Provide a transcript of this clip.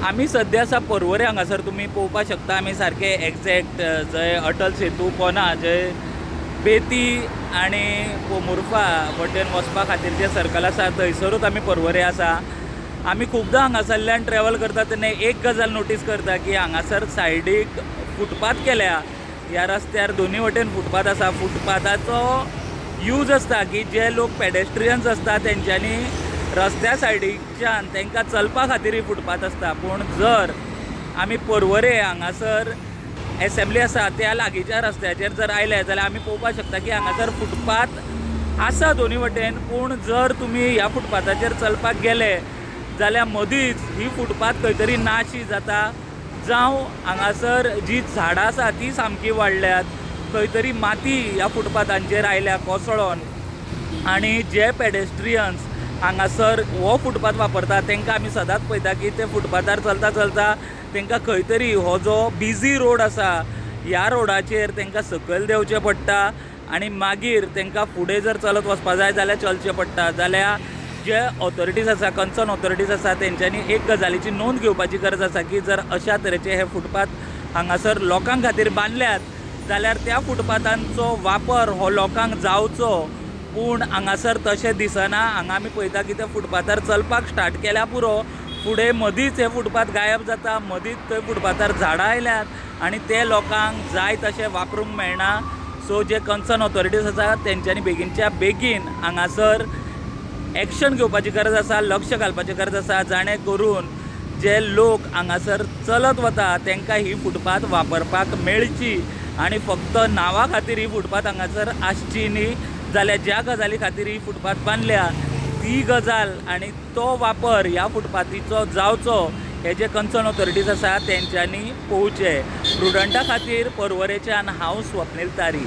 आमी सद्या आसा पर्वरे हांगासर तुमी पळोवपाक शकता. आमी सारके एग्जॅक्ट जंय अटल सेतू पोना, जंय बेती आनी पोमुर्फा वटेन वचपा खातीर जें सर्कल आसा थंयसरूच आमी पर्वरे आसा. आमी खुबदां हांगासरल्यान ट्रॅवल करता तेन्ना एक गजाल नोटीस करता की हांगासर सायडीक फुटपाथ केल्या. ह्या रस्त्यार दोनी वटेन फुटपाथ आसा. फुटपाथाचो यूज आसता की जे लोक पेडेस्ट्रियन्स आसता तेंच्यांनी रस्त्या सायडीच्यान तांकां चलपा खातीर ही फुटपाथ आसता. पूण जर आमी पर्वरे हांगासर एसेंब्ली आसा त्या लागींच्या रस्त्याचेर जर आयले जाल्यार आमी पळोवपाक शकता की हांगासर फुटपाथ आसा दोनी वटेन. पूण जर तुमी ह्या फुटपाथाचेर चलपाक गेले जाल्यार मदींच ही फुटपाथ खंय तरी नाशी जाता, जावं हांगासर जी झाडां आसा ती सामकी वाडल्यात, खंय तरी माती ह्या फुटपाथांचेर आयल्या कोसळोन. आनी जे पेडेस्ट्रियन्स हांगासर हो फुटपाथ वापरता तांकां आमी सदांच पळयता की ते फुटपाथार चलता चलता तांकां खंय तरी हो जो बिजी रोड आसा ह्या रोडाचेर तांकां सकयल देंवचें पडटा आनी मागीर तांकां फुडें जर चलत वचपा जाय जाल्यार चलचें पडटा. जाल्यार जे ऑथॉरिटीज आसा, कन्सर्न ऑथॉरिटीज आसा, तेंच्यांनी एक गजालीची नोंद घेवपाची गरज आसा की जर अशा तरेचे हे फुटपाथ हांगासर लोकां खातीर बांदल्यात जाल्यार त्या फुटपाथांचो वापर हो लोकांक जावचो. पूण हांगासर तशें दिसना. हांगा आमी पळयता की ते फुटपाथार चलपाक स्टार्ट केल्या पुरो, फुडें मदींच हे फुटपाथ गायब जाता, मदींच थंय फुटपाथार झाडां आयल्यात आनी ते लोकांक जाय तशें वापरूंक मेळना. सो जे कन्सर्न ऑथॉरिटीज आसा तेंच्यांनी बेगीनच्या बेगीन हांगासर एक्शन घेवपाची गरज आसा, लक्ष घालपाची गरज आसा, जाणें करून जे लोक हांगासर चलत वता तांकां ही फुटपाथ वापरपाक मेळची आनी फक्त नांवा खातीर ही फुटपाथ हांगासर आसची न्ही. जाल्यार ज्या गजाली खातीर ही फुटपाथ बांदल्या ती गजाल आनी तो वापर ह्या फुटपाथीचो जावचो हे जे कन्सर्न ऑथॉरिटीज आसा तेंच्यांनी पळोवचें. प्रुडंटा खातीर पर्वरेच्यान हांव स्वप्नील तारी.